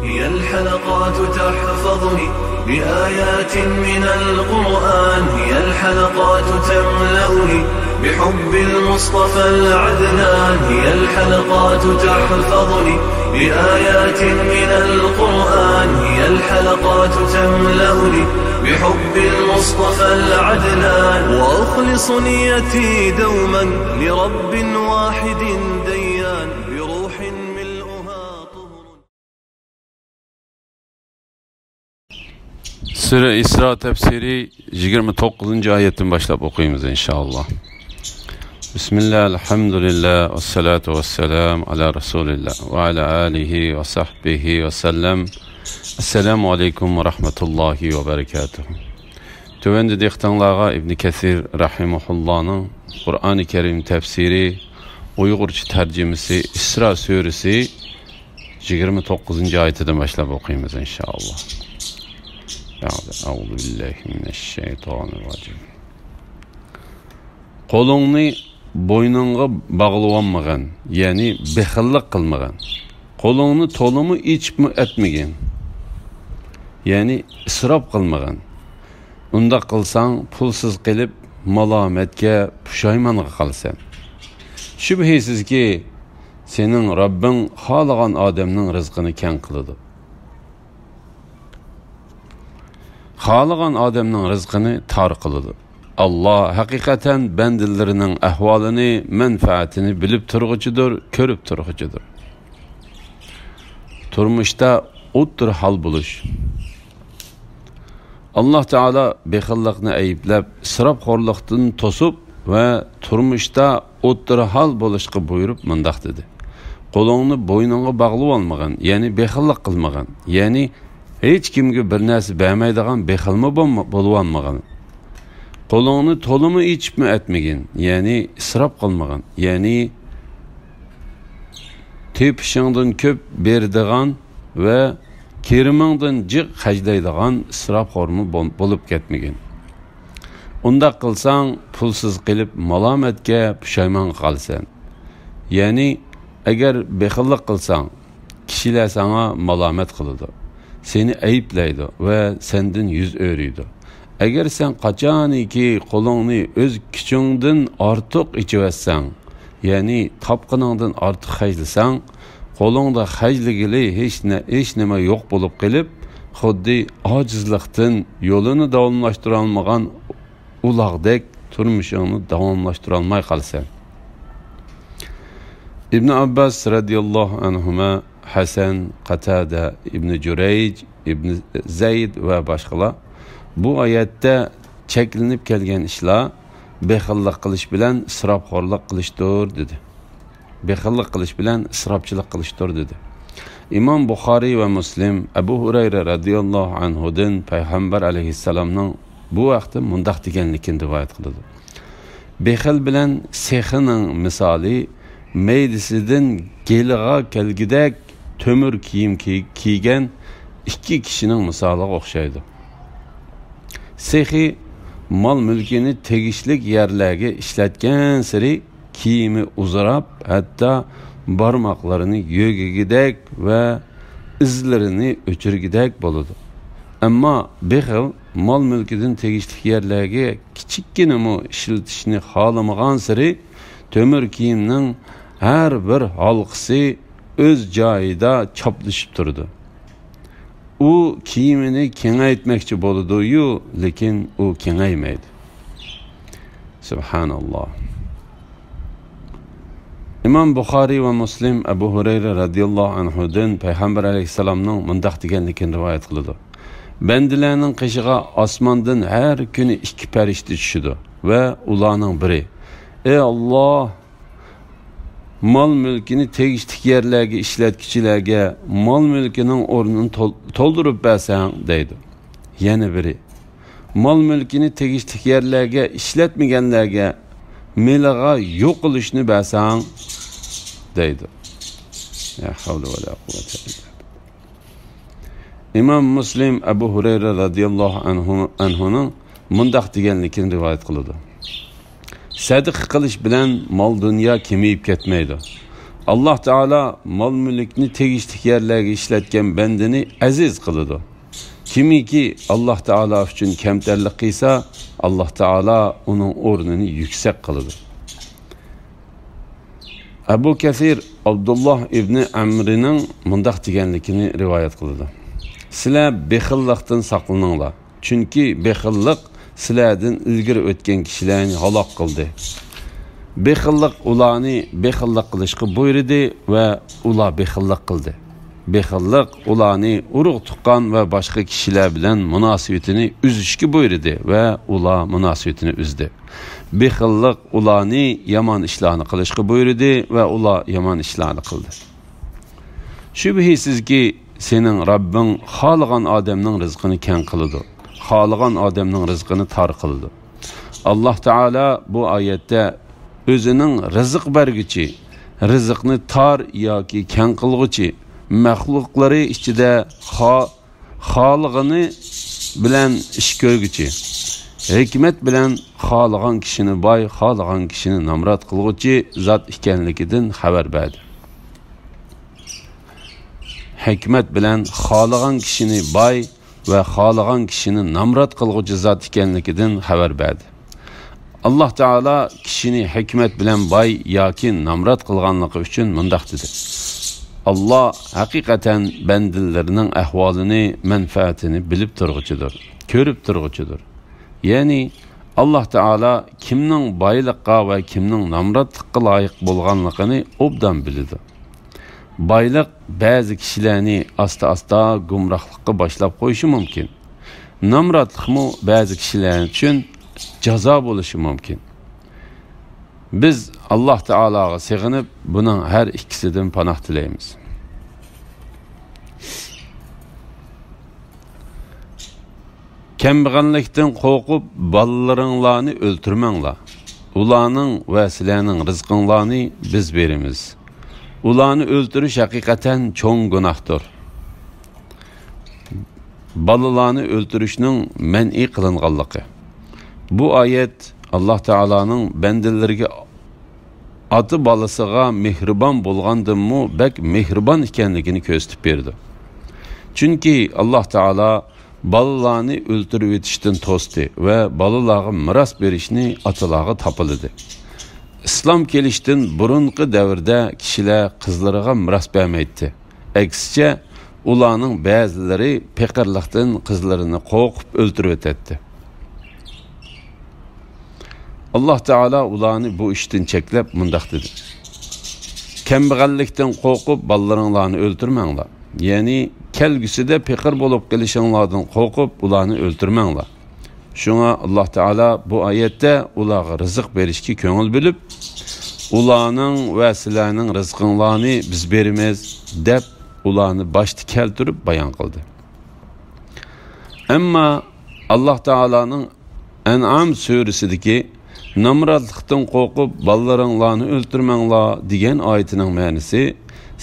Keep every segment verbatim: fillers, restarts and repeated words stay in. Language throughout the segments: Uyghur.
هي الحلقات تحفظني بآيات من القرآن، هي الحلقات تملأني بحب المصطفى العدنان، هي الحلقات تحفظني بآيات من القرآن، هي الحلقات تملأني بحب المصطفى العدنان، وأخلص نيتي دوما لرب واحد ديان، بروح ملؤها طهر. سۈرە ئىسرا تەپسىرى يىگىرمە توققۇزىنچى ئايەتتىن باشلاپ ئوقۇيمىز، ئىنشائاللا. بىسمىللا، ئەلھەمدۇلىللا، ۋەسسالاتۇ ۋەسسالامۇ ئالا رەسۇلىللا، ۋە ئالا ئالىھى ۋە سەھبىھى ۋەسەللەم. ئەسسالامۇ ئەلەيكۇم ۋە رەھمەتۇللاھى ۋە بەرىكاتۇھ. تۆۋەندە دىققىتىڭلارغا ئىبن كەسىر رەھىمەھۇللانىڭ قۇرئانى كەرىم تەپسىرى، ئۇيغۇرچە تەرجىمىسى، ئىسرا سۈرىسى، يىگىرمە توققۇزىنچى ئايىتىدىن باشلاپ ئوقۇيمىز، ئىنشائاللا. ئەئۇزۇ بىللاھى مىنەششەيتانىرراجىم. قولۇڭنى بوينۇڭغا باغلىۋالمىغىن، يەنى بېخىللىق قىلمىغىن. قولۇڭنى تولىمۇ ئېچىپمۇ ئەتمىگىن، يەنى ئىسراپ قىلمىغىن. ئۇنداق قىلساڭ، پۇلسىز قېلىپ، مالامەتكە، پۇشايمانغا قالىسەن. شۈبھىسىزكى، سېنىڭ رەببىڭ خالىغان ئادەمنىڭ رىزقىنى كەڭ قىلىدۇ. خالىغان ئادەمنىڭ رىزقىنى تار قىلىدۇ. ئاللا ھەقىقەتەن بەندىلىرىنىڭ ئەھۋالىنى، مەنپەئەتىنى بىلىپ تۇرغۇچىدۇر، كۆرۈپ تۇرغۇچىدۇر. تۇرمۇشتا ئوتتۇرا ھال بولۇش. ئاللا تائالا بېخىللىقنى ئەيىبلەپ، ئىسراپخورلۇقتىن توسۇپ ۋە تۇرمۇشتا ئوتتۇرا ھال بولۇشقا بۇيرۇپ مۇنداق دېدى: «قولۇڭنى بوينۇڭغا باغلىۋالمىغىن، يەنى بېخىللىق قىلمىغىن، يەنى ھېچ كىمگە بىر نەرسە بەرمەيدىغان بېخىلمۇ بولما-، بولۇۋالمىغىن. قولۇڭنى تولىمۇ ئېچىپمۇ ئەتمىگىن، يەنى ئىسراپ قىلمىغىن، يەنى تېپىشىڭدىن كۆپ بېرىدىغان ۋە كىرىمىڭدىن جىق خەجلەيدىغان ئىسراپخورمۇ بول-، بولۇپ كەتمىگىن. ئۇنداق قىلساڭ، پۇلسىز قېلىپ، مالامەتكە، پۇشايمانغا قالىسەن. يەنى، ئەگەر بېخىللىق قىلساڭ، كىشىلەر ساڭا مالامەت قىلىدۇ، سېنى ئەيىبلەيدۇ ۋە سەندىن يۈز ئۆرۈيدۇ. ئەگەر سەن قاچانكى قولۇڭنى ئۆز كۈچۈڭدىن ئارتۇق ئېچىۋەتسەڭ، يەنى تاپقىنىڭدىن ئارتۇق خەجلىسەڭ، قولۇڭدا خەجلىگىلى ھېچ نە-، ھېچ نېمە يوق بولۇپ قېلىپ، خۇددى ئاجىزلىقتىن يولىنى داۋاملاشتۇرالمىغان ئۇلاغدەك تۇرمۇشۇڭنى داۋاملاشتۇرالماي قالىسەن.» ئىبن ئابباس رەزىياللاھۇ ئەنھۇما، ھەسەن، قاتادە، ئىبن جۇرەيج، ئىبن زەيد ۋە باشقىلار بۇ ئايەتتە چەكلىنىپ كەلگەن ئىشلار بېخىللىق قىلىش بىلەن ئىسراپخورلۇق قىلىشتۇر دېدى. بېخىللىق قىلىش بىلەن ئىسراپچىلىق قىلىشتۇر دېدى. ئىمام بۇخارىي ۋە مۇسلىم ئەبۇ ھۇرەيرە رەزىياللاھۇ ئەنھۇدىن پەيغەمبەر ئەلەيھىسسالامنىڭ بۇ ھەقتە مۇنداق دېگەنلىكىنى رىۋايەت قىلىدۇ: «بېخىل بىلەن سېخىنىڭ مىسالى مەيدىسىدىن گېلىغا كەلگۈدەك تۆمۈر كىيىم كىي-، كىيگەن ئىككى كىشىنىڭ مىسالىغا ئوخشايدۇ.» سېخى مال-مۈلكىنى تېگىشلىك يەرلەرگە ئىشلەتكەنسېرى كىيىمى ئۇزىراپ، ھەتتا بارماقلىرىنى يۆگىگۈدەك ۋە ئىزلىرىنى ئۆچۈرگۈدەك بولىدۇ. ئەمما بېخىل مال-مۈلكىدىن تېگىشلىك يەرلەرگە كىچىككىنىمۇ ئىشلىتىشنى خالىمىغانسېرى، تۆمۈر كىيىمنىڭ ھەر بىر ھالقىسى ئۆز جايىدا چاپلىشىپ تۇرىدۇ. ئۇ كىيىمىنى كېڭەيتمەكچى بولىدۇ-يۇ، لېكىن ئۇ كېڭەيمەيدۇ. سۇبھاناللا. ئىمام بۇخارىي ۋە مۇسلىم ئەبۇ ھۇرەيرە رەزىياللاھۇ ئەنھۇدىن پەيغەمبەر ئەلەيھىسسالامنىڭ مۇنداق دېگەنلىكىنى رىۋايەت قىلىدۇ: «بەندىلەرنىڭ قېشىغا ئاسماندىن ھەر كۈنى ئىككى پەرىشتە چۈشىدۇ ۋە ئۇلارنىڭ بىرى: ئى ئاللا، مال-مۈلكىنى تېگىشلىك يەرلەرگە ئىشلەتكۈچىلەرگە مال-مۈلكىنىڭ ئورنىنى تول-، تولدۇرۇپ بەرسەڭ» دەيدۇ. يەنە بىرى: «مال-مۈلكىنى تېگىشلىك يەرلەرگە ئىشلەتمىگەنلەرگە مېلىغا يوقىلىشنى بەرسەڭ» دەيدۇ. لا حول ولا قوة إلا بالله. ئىمام مۇسلىم ئەبۇ ھۇرەيرە رەزىياللاھۇ ئەنھۇ، ئەنھۇنىڭ مۇنداق دېگەنلىكىنى رىۋايەت قىلىدۇ: «سەدىقە قىلىش بىلەن مال-دۇنيا كېمىيىپ كەتمەيدۇ. ئاللاھ تائالا مال-مۈلۈكنى تېگىشلىك يەرلەرگە ئىشلەتكەن بەندىنى ئەزىز قىلىدۇ. كىمكى ئاللاھ تائالا ئۈچۈن كەمتەرلىك قىلسا، ئاللاھ تائالا ئۇنىڭ ئورنىنى يۈكسەك قىلىدۇ. ئەبۇ كەسىر ئابدۇللاھ ئىبنى ئەمرىنىڭ مۇنداق دېگەنلىكىنى رىۋايەت قىلىدۇ: سىلەر بېخىللىقتىن ساقلىنىڭلار، چۈنكى بېخىللىق سىلەردىن ئىلگىرى ئۆتكەن كىشىلەرنى ھالاك قىلدى. بېخىللىق ئۇلارنى بېخىللىق قىلىشقا بۇيرۇدى ۋە ئۇلار بېخىللىق قىلدى. بېخىللىق ئۇلارنى ئۇرۇق-تۇغقان ۋە باشقا كىشىلەر بىلەن مۇناسىۋىتىنى ئۈزۈشكە بۇيرۇدى ۋە ئۇلار مۇناسىۋىتىنى ئۈزدى. بېخىللىق ئۇلارنى يامان ئىشلارنى قىلىشقا بۇيرۇدى ۋە ئۇلار يامان ئىشلارنى قىلدى. شۈبھىسىزكى، سېنىڭ رەببىڭ خالىغان ئادەمنىڭ رىزقىنى كەڭ قىلىدۇ، خالىغان ئادەمنىڭ رىزقىنى تار قىلىدۇ. ئاللاھ تائالا بۇ ئايەتتە ئۆزىنىڭ رىزىق بەرگۈچى، رىزىقنى تار ياكى كەڭ قىلغۇچى، مەخلۇقلىرى ئىچىدە خا-، خالىغىنى بىلەن ئىش كۆرگۈچى، ھېكمەت بىلەن خالىغان كىشىنى باي، خالىغان كىشىنى نامرات قىلغۇچى زات ئىكەنلىكىدىن خەۋەر بەردى. ھېكمەت بىلەن خالىغان كىشىنى باي ۋە خالىغان كىشىنى نامرات قىلغۇچى زات ئىكەنلىكىدىن خەۋەر بەردى. ئاللاھ تائالا كىشىنى ھېكمەت بىلەن باي ياكى نامرات قىلغانلىقى ئۈچۈن مۇنداق دېدى: ئاللاھ ھەقىقەتەن بەندىلىرىنىڭ ئەھۋالىنى، مەنپەئەتىنى بىلىپ تۇرغۇچىدۇر، كۆرۈپ تۇرغۇچىدۇر. يەنى ئاللاھ تائالا كىمنىڭ بايلىققا ۋە كىمنىڭ نامراتلىققا لايىق بولغانلىقىنى ئوبدان بىلىدۇ. بايلىق بەزى كىشىلەرنى ئاستا-ئاستا گۇمراھلىققا باشلاپ قويۇشى مۇمكىن. نامراتلىقمۇ بەزى كىشىلەر ئۈچۈن جازا بولۇشى مۇمكىن. بىز ئاللاھ تائالاغا سېغىنىپ، بۇنىڭ ھەر ئىككىسىدىن پاناھ تىلەيمىز. كەمبەغەللىكتىن قورقۇپ، بالىلىرىڭلارنى ئۆلتۈرمەڭلار. ئۇلارنىڭ ۋە سىلەرنىڭ رىزقىڭلارنى بىز بېرىمىز. ئۇلارنى ئۆلتۈرۈش ھەقىقەتەن چوڭ گۇناھتۇر. بالىلارنى ئۆلتۈرۈشنىڭ مەنئى قىلىنغانلىقى. بۇ ئايەت ئاللاھ تائالانىڭ بەندىلىرىگە ئاتا بالىسىغا مېھرىبان بولغاندىنمۇ بەك مېھرىبان ئىكەنلىكىنى كۆرسىتىپ بېرىدۇ. چۈنكى ئاللاھ تائالا بالىلارنى ئۆلتۈرۈۋېتىشتىن توستى ۋە بالىلارغا مىراس بېرىشنى ئاتىلارغا تاپىلىدى. ئىسلام كېلىشتىن بۇرۇنقى دەۋردە كىشىلەر قىزلىرىغا مىراس بەرمەيتتى. ئەكسىچە، ئۇلارنىڭ بەزىلىرى پېقىرلىقتىن قىزلىرىنى قورقۇپ ئۆلتۈرۈۋېتەتتى. ئاللاھ تائالا ئۇلارنى بۇ ئىشتىن چەكلەپ مۇنداق دېدى: كەمبەغەللىكتىن قورقۇپ بالىلىرىڭلارنى ئۆلتۈرمەڭلار. يەنى كەلگۈسىدە پېقىر بولۇپ قېلىشىڭلاردىن قورقۇپ ئۇلارنى ئۆلتۈرمەڭلار. شۇڭا ئاللاھ تائالا بۇ ئايەتتە ئۇلارغا رىزىق بېرىشكە كۆڭۈل بۆلۈپ، ئۇلارنىڭ ۋە سىلەرنىڭ رىزقىڭلارنى بىز بېرىمىز، دەپ ئۇلارنى باشتا كەلتۈرۈپ بايان قىلدى. ئەمما ئاللاھ تائالانىڭ ئەنئام سۈرىسىدىكى نامراتلىقتىن قورقۇپ بالىلىرىڭلارنى ئۆلتۈرمەڭلار دېگەن ئايىتىنىڭ مەنىسى،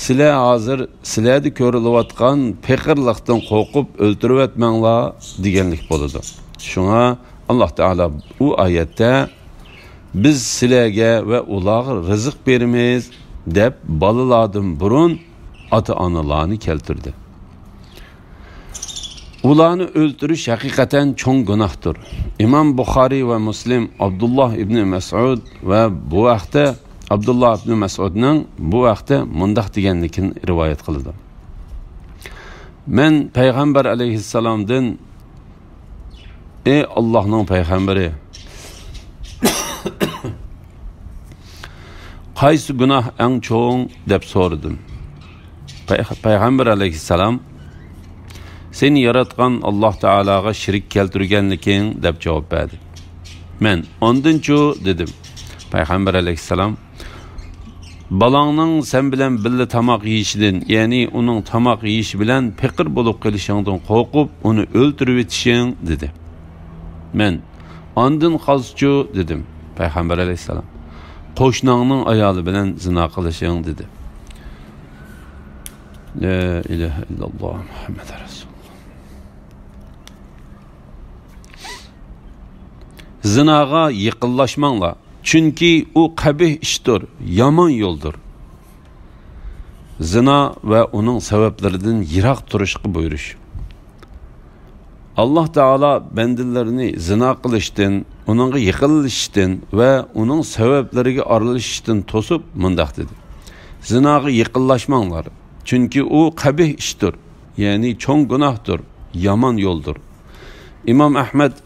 سىلەر ھازىر سىلەردە كۆرۈلۈۋاتقان پېقىرلىقتىن قورقۇپ ئۆلتۈرۈۋەتمەڭلار دېگەنلىك بولىدۇ. شۇڭا ئاللاھ تائالا ئۇ ئايەتتە، بىز سىلەرگە ۋە ئۇلارغا رىزىق بېرىمىز، دەپ بالىلاردىن بۇرۇن ئاتا-ئانىلارنى كەلتۈردى. ئۇلارنى ئۆلتۈرۈش ھەقىقەتەن چوڭ گۇناھتۇر. ئىمام بۇخارىي ۋە مۇسلىم ئابدۇللا ئىبنى مەسئۇد ۋە بۇ ھەقتە، ئابدۇللا ئىبنى مەسئۇدنىڭ بۇ ھەقتە مۇنداق دېگەنلىكىنى رىۋايەت قىلىدۇ: مەن پەيغەمبەر ئەلەيھىسسالامدىن، ئى ئاللاھنىڭ پەيغەمبىرى، قايسى گۇناھ ئەڭ چوڭ؟ دەپ سورىدىم. پەي-، پەيغەمبەر ئەلەيھىسسالام، سېنى ياراتقان ئاللاھ تائالاغا شېرىك كەلتۈرگەنلىكىڭ، دەپ جاۋاب بەردى. مەن، ئاندىنچۇ؟ دېدىم. پەيغەمبەر ئەلەيھىسسالام، بالاڭنىڭ سەن بىلەن بىللە تاماق يېيىشىدىن، يەنى ئۇنىڭ تاماق يېيىشى بىلەن پېقىر بولۇپ قېلىشىڭدىن قورقۇپ ئۇنى ئۆلتۈرۈۋېتىشىڭ، دېدى. مەن، ئاندىن قالسىچۇ؟ دېدىم. پەيغەمبەر ئەلەيھىسسالام، قوشناڭنىڭ ئايالى بىلەن زىنا قىلىشىڭ، دېدى. لا ئىلاھە ئىللاللا مۇھەممەد رەسۇلۇللا. زىناغا يېقىنلاشماڭلار، چۈنكى ئۇ قەبىھ ئىشتۇر، يامان يولدۇر. زىنا ۋە ئۇنىڭ سەۋەبلىرىدىن يىراق تۇرۇشقا بۇيرۇش. ئاللاھ تائالا بەندىلىرىنى زىنا قىلىشتىن، ئۇنىڭغا يېقىنلىشىشتىن ۋە ئۇنىڭ سەۋەبلىرىگە ئارىلىشىشتىن توسۇپ مۇنداق دېدى: زىناغا يېقىنلاشماڭلار، چۈنكى ئۇ قەبىھ ئىشتۇر، يەنى چوڭ گۇناھتۇر، يامان يولدۇر. ئىمام ئەھمەد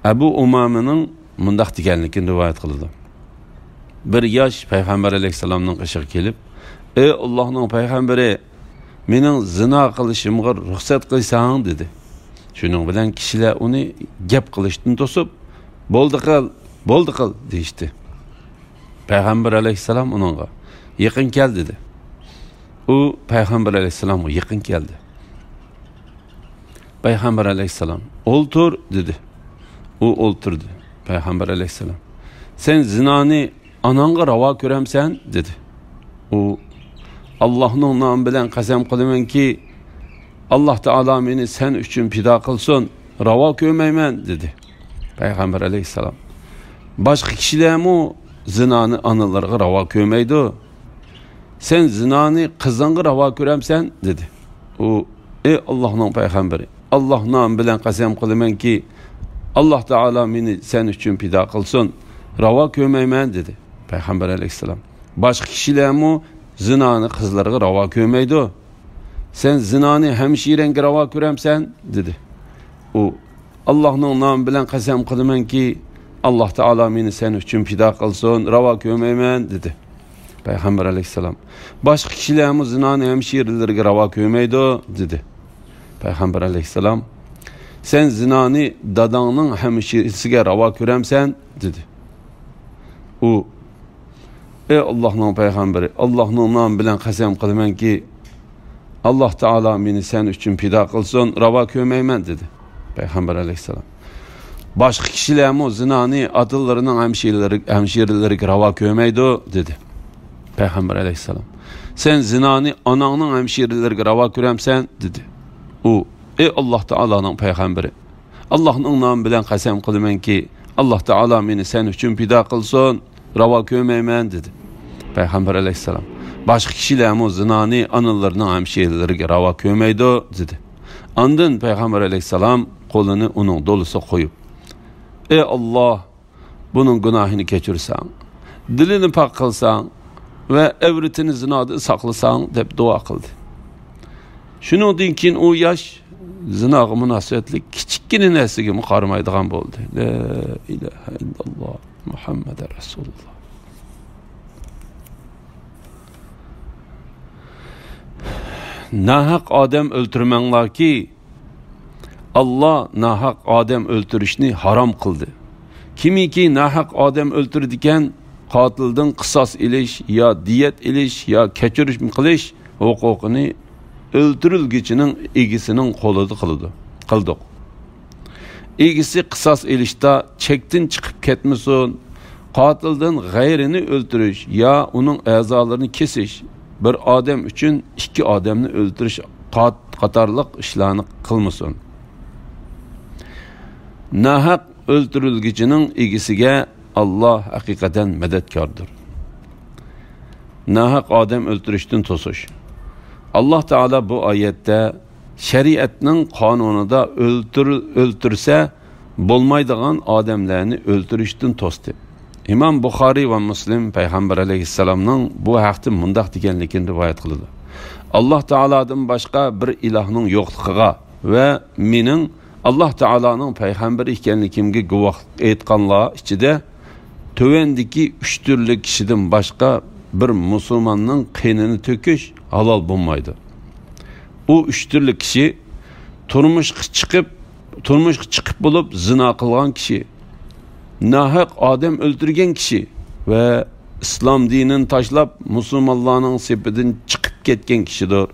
ئەبۇ ئۇمامىنىڭ مۇنداق دېگەنلىكىنى رىۋايەت قىلىدۇ: بىر ياش پەيغەمبەر ئەلەيھىسسالامنىڭ قېشىغا كېلىپ، ئەي ئاللاھنىڭ پەيغەمبىرى، مېنىڭ زىنا قىلىشىمغا رۇخسەت قىلساڭ، دېدى. شۇنىڭ بىلەن كىشىلەر ئۇنى گەپ قىلىشتىن توسۇپ، بولدى قىل، بولدى قىل، دېيىشتى. پەيغەمبەر ئەلەيھىسسالام ئۇنىڭغا يېقىن كەل، دېدى. ئۇ پەيغەمبەر ئەلەيھىسسالامغا يېقىن كەلدى. پەيغەمبەر ئەلەيھىسسالام، ئولتۇر، دېدى. ئۇ ئولتۇردى. پەيغەمبەر ئەلەيھىسسالام، سەن زىنانى ئاناڭغا راۋا كۆرەمسەن؟ دېدى. ئۇ، ئاللاھنىڭ نامى بىلەن قەسەم قىلىمەنكى، ئاللاھ تائالا مېنى سەن ئۈچۈن پىدا قىلسۇن، راۋا كۆرمەيمەن، دېدى. پەيغەمبەر ئەلەيھىسسالام، باشقا كىشىلەرمۇ زىنانى ئانىلىرىغا راۋا كۆرمەيدۇ. سەن زىنانى قىزىڭغا راۋا كۆرەمسەن؟ دېدى. ئۇ، ئەي ئاللاھنىڭ پەيغەمبىرى، ئاللاھ نامى بىلەن قەسەم قىلىمەنكى، ئاللاھ تائالا مېنى سەن ئۈچۈن پىدا قىلسۇن، راۋا كۆرمەيمەن، دېدى پەيغەمبەر ئەلەيھىسسالام. باشقا كىشىلەرمۇ زىنانى قىزلارغا راۋا كۆرمەيدۇ. سەن زىنانى ھەمشىرەڭگە راۋا كۆرەمسەن؟ دېدى. ئۇ، ئاللاھنىڭ نامى بىلەن قەسەم قىلىمەنكى، ئاللاھ تائالا مېنى سەن ئۈچۈن پىدا قىلسۇن، راۋا كۆرمەيمەن، دېدى پەيغەمبەر ئەلەيھىسسالام. باشقا كىشىلەرمۇ زىنانى ھەمشىرىلىرىگە راۋا كۆرمەيدۇ، دېدى پەيغەمبەر ئەلەيھىسسالام. سەن زىنانى داداڭنىڭ ھەمشىرىسىگە راۋا كۆرەمسەن؟ دېدى. ئۇ، ئەي ئاللاھنىڭ پەيغەمبىرى، ئاللاھنىڭ نامى بىلەن قەسەم قىلىمەنكى، ئاللاھ تائالا مېنى سەن ئۈچۈن پىدا قىلسۇن، راۋا كۆرمەيمەن، دېدى پەيغەمبەر ئەلەيھىسسالام. باشقا كىشىلەرمۇ زىنانى ئاتىلىرىنىڭ ھەمشىرىلىرى، ھەمشىرىلىرىگە راۋا كۆرمەيدۇ، دېدى پەيغەمبەر ئەلەيھىسسالام. سەن زىنانى ئاناڭنىڭ ھەمشىرىلىرىگە راۋا كۆرەمسەن؟ دېدى. ئۇ، ئەي ئاللاھ تائالانىڭ پەيغەمبىرى، ئاللاھنىڭ نامى بىلەن قەسەم قىلىمەنكى، ئاللاھ تائالا مېنى سەن ئۈچۈن پىدا قىلسۇن، راۋا كۆرمەيمەن، دېدى پەيغەمبەر ئەلەيھىسسالام. باشقا كىشىلەرمۇ زىنانى ئانىلىرىنىڭ ھەمشىرىلىرىگە راۋا كۆرمەيدۇ، دېدى. ئاندىن پەيغەمبەر ئەلەيھىسسالام قولىنى ئۇنىڭ دولىسىغا قويۇپ، ئەي ئاللاھ، بۇنىڭ گۇناھىنى كەچۈرسەڭ، دىلىنى پاك قىلساڭ ۋە ئەۋرىتىنى زىنادىن ساقلىساڭ، دەپ دۇئا قىلدى. شۇنىڭدىن كېيىن ئۇ ياش زىناغا مۇناسىۋەتلىك كىچىككىنە نەرسىگىمۇ قارىمايدىغان بولدى. لا ئىلاھە ئىللاللاھ، مۇھەممەدۇر رەسۇلۇللاھ. ناھەق ئادەم ئۆلتۈرمەڭلاركى، ئاللا ناھەق ئادەم ئۆلتۈرۈشنى ھارام قىلدى. كىمكى ناھەق ئادەم ئۆلتۈرىدىكەن، قاتىلدىن قىساس ئېلىش يا دىيەت ئېلىش يا كەچۈرۈم قىلىش ھوقۇقىنى ئۆلتۈرۈلگۈچىنىڭ ئىگىسىنىڭ قولىدا قىلىدۇ، قىلدۇق. ئىگىسى قىساس ئېلىشتا چەكتىن چىقىپ كەتمىسۇن. قاتىلدىن غەيرىنى ئۆلتۈرۈش يا ئۇنىڭ ئەزالىرىنى كېسىش بىر ئادەم ئۈچۈن ئىككى ئادەمنى ئۆلتۈرۈش قات-، قاتارلىق ئىشلارنى قىلمىسۇن. ناھەق ئۆلتۈرۈلگۈچىنىڭ ئىگىسىگە ئاللا ھەقىقەتەن مەدەتكاردۇر. ناھەق ئادەم ئۆلتۈرۈشتىن توسۇش. ئاللا تائالا بۇ ئايەتتە شەرىئەتنىڭ قانۇنىدا ئۆلتۈر-، ئۆلتۈرسە بولمايدىغان ئادەملەرنى ئۆلتۈرۈشتىن توستى. ئىمام بۇخارىي ۋە مۇسلىم پەيغەمبەر ئەلەيھىسسالامنىڭ بۇ ھەقتە مۇنداق دېگەنلىكىنى رىۋايەت قىلىدۇ. ئاللا تائالادىن باشقا بىر ئىلاھنىڭ يوقلۇقىغا ۋە مېنىڭ ئاللا تائالانىڭ پەيغەمبىرى ئىكەنلىكىمگە گۇۋاھلىق ئېيتقانلار ئىچىدە تۆۋەندىكى ئۈچ تۈرلۈك كىشىدىن باشقا بىر مۇسۇلماننىڭ قېنىنى تۆكۈش ھالال بولمايدۇ. ئۇ ئۈچ تۈرلۈك كىشى: تۇرمۇشقا چىقىپ، تۇرمۇشقا چىقىپ بولۇپ زىنا قىلغان كىشى، ناھەق ئادەم ئۆلتۈرگەن كىشى ۋە ئىسلام دىنىنى تاشلاپ مۇسۇلمانلارنىڭ سېپىدىن چىقىپ كەتكەن كىشىدۇر.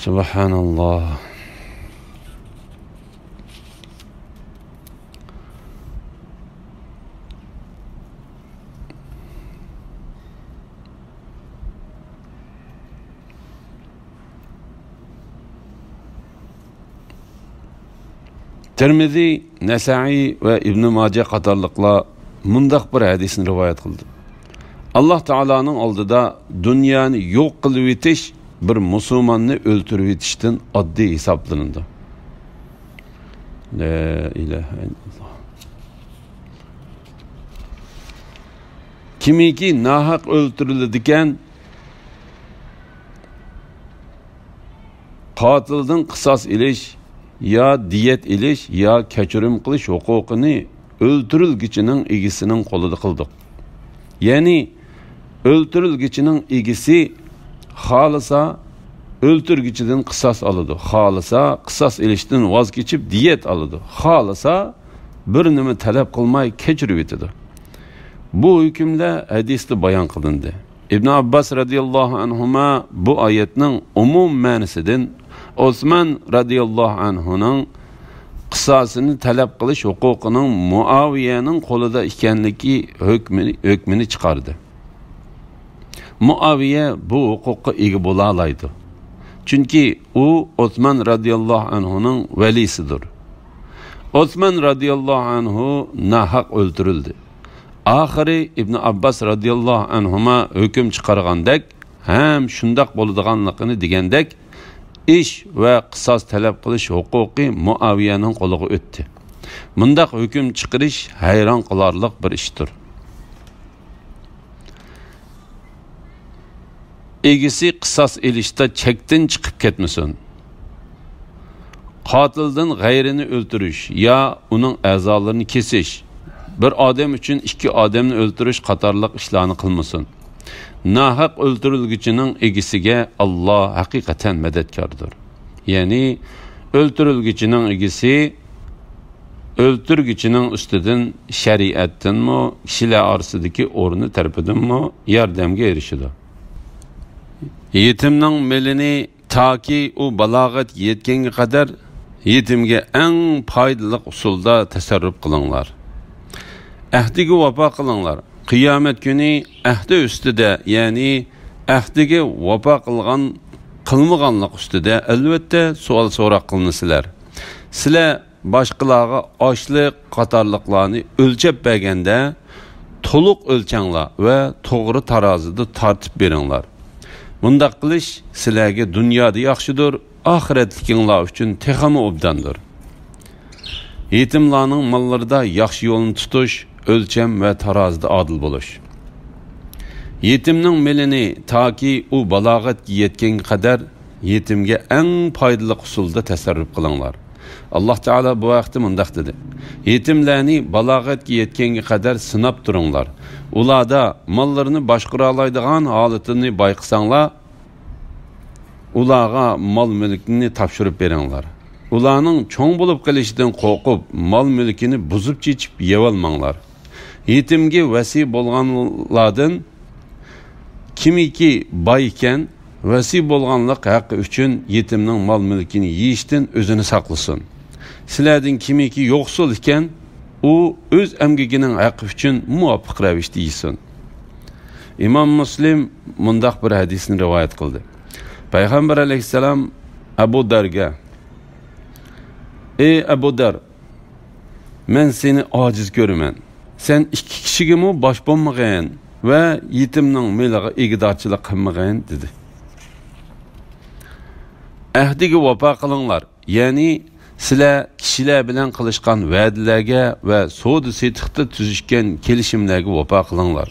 سۇبھاناللا. تىرمىزى، نەسائىي ۋە ئىبنى ماجە قاتارلىقلار مۇنداق بىر ھەدىسنى رىۋايەت قىلدى. ئاللاھ تائالانىڭ ئالدىدا دۇنيانى يوق قىلىۋېتىش بىر مۇسۇلماننى ئۆلتۈرۈۋېتىشتىن ئاددىي ھېسابلىنىدۇ. لا ئىلاھە ئىللاللاھ. كىمكى ناھەق ئۆلتۈرۈلىدىكەن، قاتىلدىن قىساس ئېلىش، يا دىيەت ئېلىش، يا كەچۈرۈم قىلىش ھوقۇقىنى ئۆلتۈرۈلگۈچىنىڭ ئىگىسىنىڭ قولىدا قىلدۇق. يەنى، ئۆلتۈرۈلگۈچىنىڭ ئىگىسى خالىسا ئۆلتۈرگۈچىدىن قىساس ئالىدۇ، خالىسا قىساس ئېلىشتىن ۋاز كېچىپ دىيەت ئالىدۇ، خالىسا بىر نېمە تەلەپ قىلماي كەچۈرۈۋېتىدۇ. بۇ ھۆكۈملەر ھەدىستە بايان قىلىندى. ئىبن ئابباس رەزىياللاھۇ ئەنھۇما بۇ ئايەتنىڭ ئومۇم مەنىسىدىن ئوسمان رەزىياللاھۇ ئەنھۇنىڭ قىساسىنى تەلەپ قىلىش ھوقۇقىنىڭ مۇئاۋىيەنىڭ قولىدا ئىكەنلىكى ھۆكمىنى، ھۆكمىنى چىقاردى. مۇئاۋىيە بۇ ھوقۇققا ئىگە بولالايدۇ. چۈنكى ئۇ ئوسمان رەزىياللاھۇ ئەنھۇنىڭ ۋەلىسىدۇر. ئوسمان رەزىياللاھۇ ئەنھۇ ناھەق ئۆلتۈرۈلدى. ئاخىرى ئىبن ئابباس رەزىياللاھۇ ئەنھۇما ھۆكۈم چىقارغاندەك ھەم شۇنداق بولىدىغانلىقىنى دېگەندەك، ئىش ۋە قىساس تەلەپ قىلىش ھوقۇقى مۇئاۋىيەنىڭ قولىغا ئۆتتى. مۇنداق ھۆكۈم چىقىرىش ھەيران قالارلىق بىر ئىشتۇر. ئىگىسى قىساس ئېلىشتا چەكتىن چىقىپ كەتمىسۇن. قاتىلدىن غەيرىنى ئۆلتۈرۈش يا ئۇنىڭ ئەزالىرىنى كېسىش، بىر ئادەم ئۈچۈن ئىككى ئادەمنى ئۆلتۈرۈش قاتارلىق ئىشلارنى قىلمىسۇن. ناھەق ئۆلتۈرۈلگۈچىنىڭ ئىگىسىگە ئاللا ھەقىقەتەن مەدەتكاردۇر. يەنى ئۆلتۈرۈلگۈچىنىڭ ئىگىسى ئۆلتۈرگۈچىنىڭ ئۈستىدىن شەرىئەتتىنمۇ، كىشىلەر ئارىسىدىكى ئورنى تەرىپىدىنمۇ ياردەمگە ئېرىشىدۇ. يېتىمنىڭ مېلىنى تاكى ئۇ بالاغەتكە يەتكەنگە قەدەر يېتىمگە ئەڭ پايدىلىق ئۇسۇلدا تەسەررۇپ قىلىڭلار. ئەھدىگە ۋاپا قىلىڭلار. قىيامەت كۈنى ئەھدى ئۈستىدە، يەنى ئەھدىگە ۋاپا قىلغان، قىلمىغانلىق ئۈستىدە ئەلۋەتتە سوئال سوراق قىلىنىسىلەر. سىلەر باشقىلارغا ئاشلىق قاتارلىقلارنى ئۆلچەپ بەرگەندە، تولۇق ئۆلچەڭلار ۋە توغرا تارازىدا تارتىپ بېرىڭلار. بۇنداق قىلىش سىلەرگە دۇنيادا ياخشىدۇر، ئاخىرەتلىكىڭلار ئۈچۈن تېخىمۇ ئوبداندۇر. يېتىملارنىڭ ماللىرىدا ياخشى يولنى تۇتۇش، ئۆلچەم ۋە تارازىدا ئادىل بولۇش. يېتىمنىڭ مېلىنى تاكى ئۇ بالاغەتكە يەتكەنگە قەدەر يېتىمگە ئەڭ پايدىلىق ئۇسۇلدا تەسەررۇپ قىلىڭلار. ئاللا تائالا بۇ ھەقتە مۇنداق دېدى: يېتىملەرنى بالاغەتكە يەتكەنگە قەدەر سىناپ تۇرۇڭلار. ئۇلاردا ماللىرىنى باشقۇرالايدىغان ھالىتىنى بايقىساڭلار، ئۇلارغا مال-مۈلكىنى تاپشۇرۇپ بېرىڭلار. ئۇلارنىڭ چوڭ بولۇپ قېلىشىدىن قورقۇپ، مال-مۈلكىنى بۇزۇپ-چېچىپ يەۋالماڭلار. يېتىمگە ۋەسىي بولغانلاردىن كىمكى باي ئىكەن، ۋەسىي بولغانلىق ھەققى ئۈچۈن يېتىمنىڭ مال-مۈلكىنى يېيىشتىن ئۆزىنى ساقلىسۇن. سىلەردىن كىمكى يوقسۇل ئىكەن، ئۇ ئۆز ئەمگىكىنىڭ ھەققى ئۈچۈن مۇۋاپىق رەۋىشتە يېسۇن. ئىمام مۇسلىم مۇنداق بىر ھەدىسنى رىۋايەت قىلدى. پەيغەمبەر ئەلەيھىسسالام ئەبۇ دەرگە: «ئەي ئەبۇ دەر، مەن سېنى ئاجىز كۆرىمەن. سەن ئىككى كىشىگىمۇ باش بولمىغىن ۋە يېتىمنىڭ مېلىغا ئىگىدارچىلىق قىلمىغىن» دېدى. ئەھدىگە ۋاپا قىلىڭلار، يەنى سىلەر كىشىلەر بىلەن قىلىشقان ۋەدىلەرگە ۋە سودا-سېتىقتا تۈزۈشكەن كېلىشىملەرگە ۋاپا قىلىڭلار.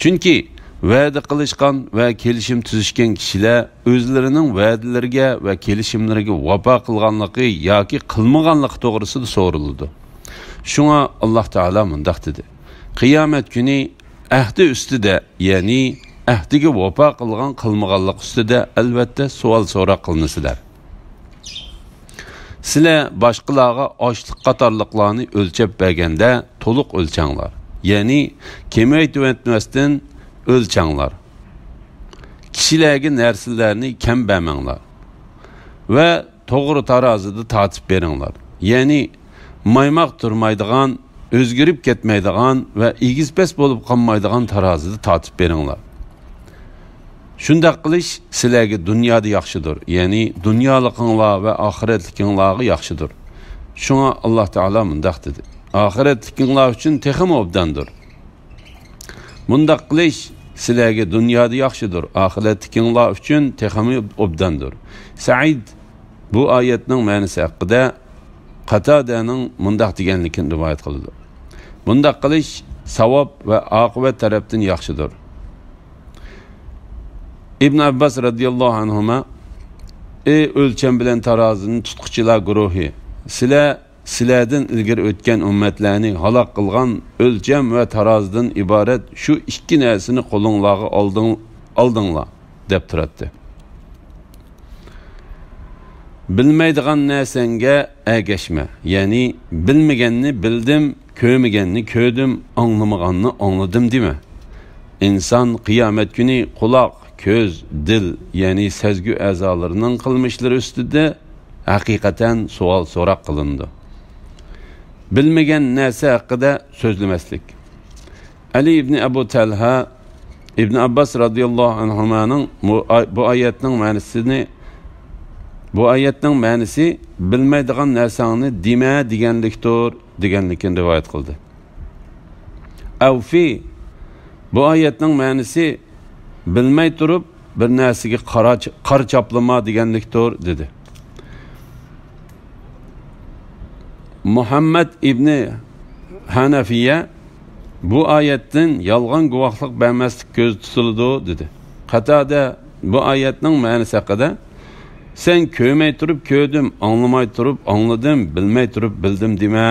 چۈنكى ۋەدە قىلىشقان ۋە كېلىشىم تۈزۈشكەن كىشىلەر ئۆزلىرىنىڭ ۋەدىلىرىگە ۋە كېلىشىملىرىگە ۋاپا قىلغانلىقى ياكى قىلمىغانلىقى توغرىسىدا سورىلىدۇ. شۇڭا ئاللا تائالا مۇنداق دېدى: «قىيامەت كۈنى ئەھدى ئۈستىدە، يەنى ئەھدىگە ۋاپا قىلغان-قىلمىغانلىق ئۈستىدە ئەلۋەتتە سوئال-سوراق قىلىنىسىلەر. سىلەر باشقىلارغا ئاشلىق قاتارلىقلارنى ئۆلچەپ بەرگەندە تولۇق ئۆلچەڭلار، يەنى كېمەيتىۋەتمەستىن ئۆلچەڭلار. كىشىلەرگە نەرسىلەرنى كەم بەرمەڭلار ۋە توغرا تارازىدا تارتىپ بېرىڭلار، يەنى مايماق تۇرمايدىغان، ئۆزگىرىپ كەتمەيدىغان ۋە ئېگىز-پەس بولۇپ قالمايدىغان تارازىدا تارتىپ بېرىڭلار. شۇنداق قىلىش سىلەرگە دۇنيادا ياخشىدۇر، يەنى دۇنيالىقىڭلار ۋە ئاخىرەتلىكىڭلارغا ياخشىدۇر. شۇڭا ئاللا تائالا مۇنداق دېدى: ئاخىرەتلىكىڭلار ئۈچۈن تېخىمۇ ئوبداندۇر. بۇنداق قىلىش سىلەرگە دۇنيادا ياخشىدۇر، ئاخىرەتتىكىڭلار ئۈچۈن تېخىمۇ ئوبداندۇر. سەئىد بۇ ئايەتنىڭ مەنىسى ھەققىدە قاتادەنىڭ مۇنداق دېگەنلىكىنى رىۋايەت قىلىدۇ: بۇنداق قىلىش ساۋاب ۋە ئاقىۋەت تەرەپتىن ياخشىدۇر. ئىبن ئابباس رەزىياللاھۇ ئەنھۇما: ئەي ئۆلچەم بىلەن تارازىنى تۇتقۇچىلار گۇرۇھى! سىلەر سىلەردىن ئىلگىرى ئۆتكەن ئۈممەتلەرنى ھالاك قىلغان ئۆلچەم ۋە تارازىدىن ئىبارەت شۇ ئىككى نەرسىنى قولۇڭلارغا ئالدىڭ-، ئالدىڭلار، دەپ تۇراتتى. بىلمەيدىغان نەرسەڭگە ئەگەشمە، يەنى بىلمىگەننى بىلدىم، كۆرمىگەننى كۆردۈم، ئاڭلىمىغاننى ئاڭلىدىم دېمە. ئىنسان قىيامەت كۈنى قۇلاق، كۆز، دىل، يەنى سەزگۈ ئەزالىرىنىڭ قىلمىشلىرى ئۈستىدە ھەقىقەتەن سوئال سوراق قىلىنىدۇ. بىلمىگەن نەرسە ھەققىدە سۆزلىمەسلىك. ئەلى ئىبنى ئەبۇ تەلھە ئىبنى ئابباس رەزىياللاھۇ ئەنھۇمانىڭ بۇ ئاي-، بۇ ئايەتنىڭ مەنىسىنى، بۇ ئايەتنىڭ مەنىسى «بىلمەيدىغان نەرسەڭنى دېمە» دېگەنلىكتۇر، دېگەنلىكىنى رىۋايەت قىلدى. ئەۋفى، بۇ ئايەتنىڭ مەنىسى «بىلمەي تۇرۇپ بىر نەرسىگە قارا-، قارا چاپلىما» دېگەنلىكتۇر، دېدى. مۇھەممەد ئىبنى ھەنەفىيە بۇ ئايەتتىن يالغان گۇۋاھلىق بەرمەسلىك كۆزدە تۇتۇلىدۇ، دېدى. قاتادە بۇ ئايەتنىڭ مەنىسى ھەققىدە: سەن كۆرمەي تۇرۇپ كۆردۈم، ئاڭلىماي تۇرۇپ ئاڭلىدىم، بىلمەي تۇرۇپ بىلدىم دېمە.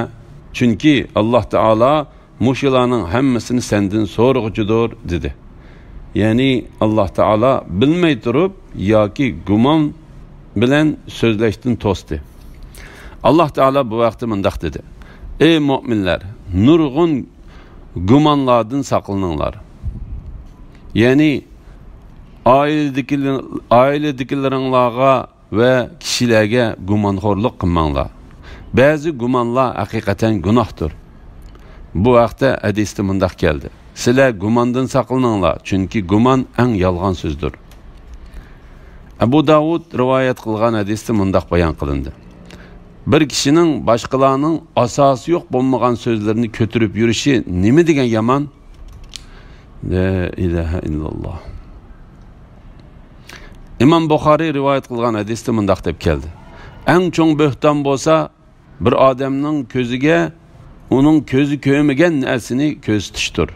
چۈنكى ئاللاھ تائالا مۇشۇلارنىڭ ھەممىسىنى سەندىن سورىغۇچىدۇر، دېدى. يەنى ئاللاھ تائالا بىلمەي تۇرۇپ ياكى گۇمان بىلەن سۆزلەشتىن توستى. ئاللاھ تائالا بۇ ھەقتە مۇنداق دېدى: ئەي مۆمىنلەر، نۇرغۇن گۇمانلاردىن ساقلىنىڭلار. يەنى ئائىلىدىكىلەر-، ئائىلىدىكىلىرىڭلارغا ۋە كىشىلەرگە گۇمانخورلۇق قىلماڭلار. بەزى گۇمانلار ھەقىقەتەن گۇناھتۇر. بۇ ھەقتە ھەدىستە مۇنداق كەلدى: سىلەر گۇماندىن ساقلىنىڭلار، چۈنكى گۇمان ئەڭ يالغان سۆزدۇر. ئەبۇ داۋۇد رىۋايەت قىلغان ھەدىستە مۇنداق بايان قىلىندى: بىر كىشىنىڭ باشقىلارنىڭ ئاساسى يوق بولمىغان سۆزلىرىنى كۆتۈرۈپ يۈرۈشى نېمە دېگەن يامان! لا ئىلاھە ئىللاللاھ. ئىمام بۇخارىي رىۋايەت قىلغان ھەدىستە مۇنداق دەپ كەلدى: ئەڭ چوڭ بۆھتان بولسا، بىر ئادەمنىڭ كۆزىگە ئۇنىڭ كۆزى كۆرمىگەن نەرسىنى كۆرسىتىشتۇر.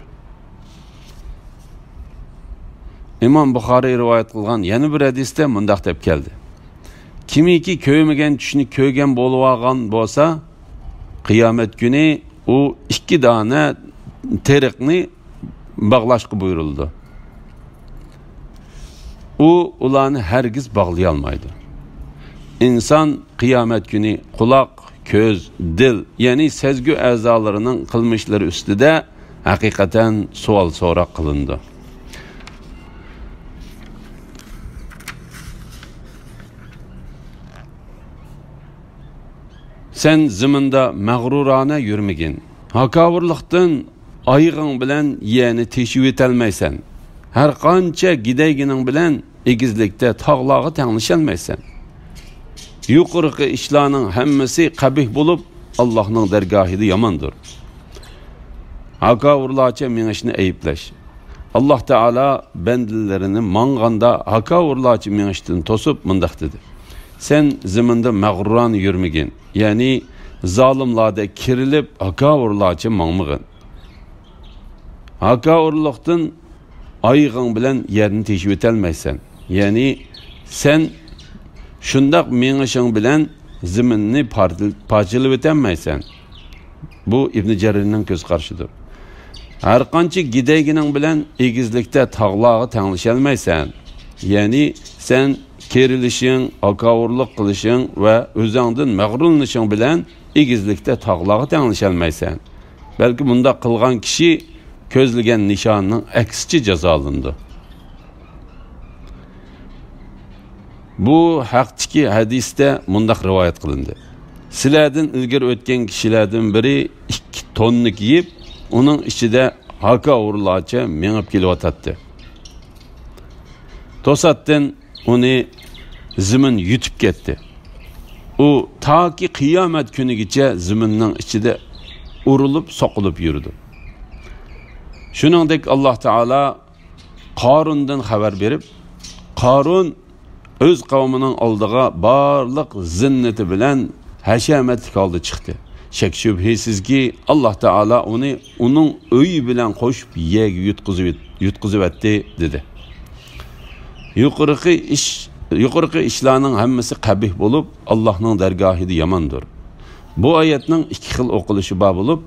ئىمام بۇخارىي رىۋايەت قىلغان يەنە بىر ھەدىستە مۇنداق دەپ كەلدى: كىمكى كۆرمىگەن چۈشنى كۆرگەن بولۇۋالغان بولسا، قىيامەت كۈنى ئۇ ئىككى دانە تېرىقنى باغلاشقا بۇيرۇلىدۇ. ئۇ ئۇلارنى ھەرگىز باغلىيالمايدۇ. ئىنسان قىيامەت كۈنى قۇلاق، كۆز، دىل، يەنى سەزگۈ ئەزالىرىنىڭ قىلمىشلىرى ئۈستىدە ھەقىقەتەن سوئال سوراق قىلىنىدۇ. سەن زېمىندا مەغرۇرانە يۈرمىگىن. ھاكاۋۇرلۇقتىن ئايىغىڭ بىلەن يەرنى تېشىۋېتەلمەيسەن. ھەر قانچە گىدەيگىنىڭ بىلەن ئېگىزلىكتە تاغلارغا تەڭلىشەلمەيسەن. يۇقىرىقى ئىشلارنىڭ ھەممىسى قەبىھ بولۇپ، ئاللاھنىڭ دەرگاھىدا ياماندۇر. ھاكاۋۇرلارچە مېڭىشنى ئەيىبلەش. ئاللاھ تائالا بەندىلىرىنى ماڭغاندا ھاكاۋۇرلارچە مېڭىشتىن توسۇپ مۇنداق دېدى: سەن زېمىندا مەغرۇرانە يۈرمىگىن، يەنى زالىملاردەك كېرىلىپ ھاكاۋۇرلارچە ماڭمىغىن. ھاكاۋۇرلۇقتىن ئايىغىڭ بىلەن يەرنى تېشىۋېتەلمەيسەن. يەنى سەن شۇنداق مېڭىشىڭ بىلەن زېمىننى پار-، پارچىلىۋېتەلمەيسەن. بۇ ئىبنى جەرىرنىڭ كۆز قارىشىدۇر. ھەرقانچە گىدەيگىنىڭ بىلەن ئېگىزلىكتە تاغلارغا تەڭلىشەلمەيسەن. يەنى سەن كېرىلىشىڭ، ھاكاۋۇرلۇق قىلىشىڭ ۋە ئۆزۈڭدىن مەغرۇرلىنىشىڭ بىلەن ئېگىزلىكتە تاغلارغا تەڭلىشەلمەيسەن. بەلكى مۇنداق قىلغان كىشى كۆزلىگەن نىشاننىڭ ئەكسىچە جازالىنىدۇ. بۇ ھەقتىكى ھەدىستە مۇنداق رىۋايەت قىلىندى: سىلەردىن ئىلگىرى ئۆتكەن كىشىلەردىن بىرى ئىككى توننا كىيىپ، ئۇنىڭ ئىچىدە ھاكاۋۇرلارچە مېڭىپ كېلىۋاتاتتى. توساتتىن ئۇنى زېمىن يۇتۇپ كەتتى. ئۇ تاكى قىيامەت كۈنىگىچە زېمىننىڭ ئىچىدە ئۇرۇلۇپ، سوقۇلۇپ يۈرىدۇ. شۇنىڭدەك ئاللاھ تائالا قارۇندىن خەۋەر بېرىپ، قارۇن ئۆز قەۋمىنىڭ ئالدىغا بارلىق زىننىتى بىلەن ھەشەمەتلىك ھالدا چىقتى. شەك-شۈبھىسىزكى، ئاللاھ تائالا ئۇنى ئۇنىڭ ئۆيى بىلەن قوشۇپ يەرگە يۇتقۇزۇۋېت-، يۇتقۇزۇۋەتتى، دېدى. يۇقىرىقى ئىش، يۇقىرىقى ئىشلارنىڭ ھەممىسى قەبىھ بولۇپ، ئاللاھنىڭ دەرگاھىدا ياماندۇر. بۇ ئايەتنىڭ ئىككى خىل ئوقۇلۇشى بار بولۇپ،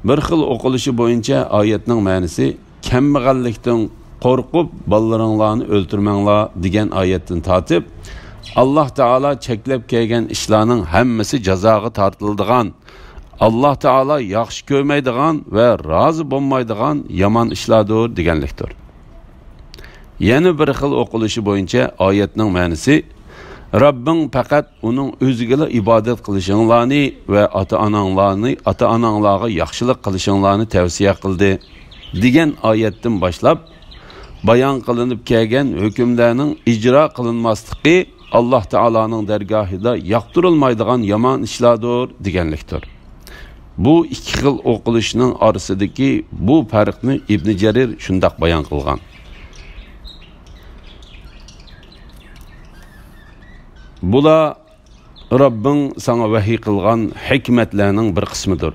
بىر خىل ئوقۇلۇشى بويىچە ئايەتنىڭ مەنىسى كەمبەغەللىكتىن قورقۇپ، بالىلىرىڭلارنى ئۆلتۈرمەڭلار دېگەن ئايەتتىن تارتىپ، ئاللاھ تائالا چەكلەپ كەلگەن ئىشلارنىڭ ھەممىسى جازاغا تارتىلىدىغان، ئاللاھ تائالا ياخشى كۆرمەيدىغان ۋە رازى بولمايدىغان يامان ئىشلاردۇر دېگەنلىكتۇر. يەنە بىر خىل ئوقۇلۇشى بويىچە ئايەتنىڭ مەنىسى، رەببىڭ پەقەت ئۇنىڭ ئۆزىگىلا ئىبادەت قىلىشىڭلارنى ۋە ئاتا-ئاناڭلارنى، ئاتا-ئاناڭلارغا ياخشىلىق قىلىشىڭلارنى تەۋسىيە قىلدى، دېگەن ئايەتتىن باشلاپ بايان قىلىنىپ كەلگەن ھۆكۈملەرنىڭ ئىجرا قىلىنماسلىقى ئاللاھ تائالانىڭ دەرگاھىدا ياقتۇرۇلمايدىغان يامان ئىشلاردۇر دېگەنلىكتۇر. بۇ ئىككى خىل ئوقۇلۇشنىڭ ئارىسىدىكى بۇ پەرقنى ئىبنى جەرىر شۇنداق بايان قىلغان. بۇلار رەببىڭ ساڭا ۋەھىي قىلغان ھېكمەتلەرنىڭ بىر قىسمىدۇر.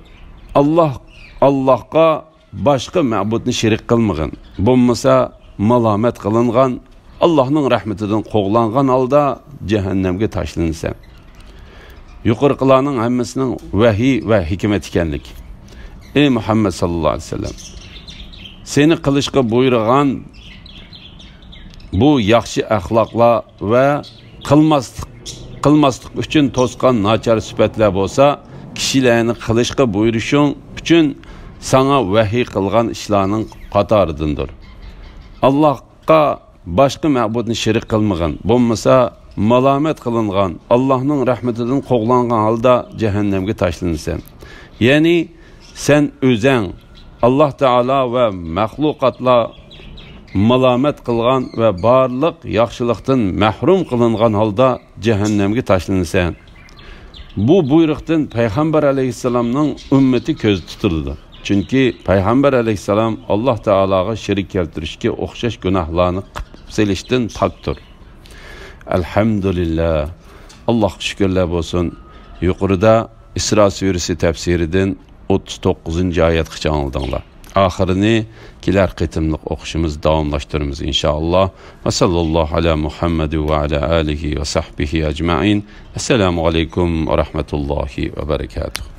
ئاللاھ، ئاللاھقا باشقا مەبۇدنى شېرىك قىلمىغىن، بولمىسا مالامەت قىلىنغان، ئاللاھنىڭ رەھمىتىدىن قوغلانغان ھالدا جەھەننەمگە تاشلىنىسەن. يۇقىرىقىلارنىڭ ھەممىسىنىڭ ۋەھىي ۋە ھېكمەت ئىكەنلىكى. ئەي مۇھەممەد ساللاللاھۇ ئەلەيھى ۋەسەللەم، سېنى قىلىشقا بۇيرۇغان بۇ ياخشى ئەخلاقلار ۋە قىلماسلىق، قىلماسلىق ئۈچۈن توسقان ناچار سۈپەتلەر بولسا، كىشىلەرنى قىلىشقا بۇيرۇشۇڭ ئۈچۈن ساڭا ۋەھىي قىلغان ئىشلارنىڭ قاتارىدىندۇر. ئاللاھقا باشقا مەبۇدنى شېرىك قىلمىغىن، بولمىسا مالامەت قىلىنغان، ئاللاھنىڭ رەھمىتىدىن قوغلانغان ھالدا جەھەننەمگە تاشلىنىسەن. يەنى سەن ئۆزەڭ، ئاللاھ تائالا ۋە مەخلۇقاتلار مالامەت قىلغان ۋە بارلىق ياخشىلىقتىن مەھرۇم قىلىنغان ھالدا جەھەننەمگە تاشلىنىسەن. بۇ بۇيرۇقتىن پەيغەمبەر ئەلەيھىسسالامنىڭ ئۈممىتى كۆزدە تۇتۇلىدۇ. چۈنكى پەيغەمبەر ئەلەيھىسسالام ئاللاھ تائالاغا شېرىك كەلتۈرۈشكە ئوخشاش گۇناھلارنى قىلىپ سېلىشتىن پاكتۇر. ئەلھەمدۇلىللاھ. ئاللاھقا شۈكۈرلەر بولسۇن. يۇقىرىدا ئىسرا سۈرىسى تەپسىرىدىن ئوتتۇز توققۇزىنچى ئايەتكىچە ئاڭلىدىڭلار. ئاخىرىنى كېلەر قېتىملىق ئوقۇشىمىز داۋاملاشتۇرىمىز، ئىنشائاللاھ. ۋە ساللاللاھۇ ئەلا مۇھەممەد ۋە ئەلا ئالىھى ۋە سەھبىھى ئەجمەئىن. ئەسسالامۇ ئەلەيكۇم ۋە رەھمەتۇللاھى ۋە بەرەكاتۇھ.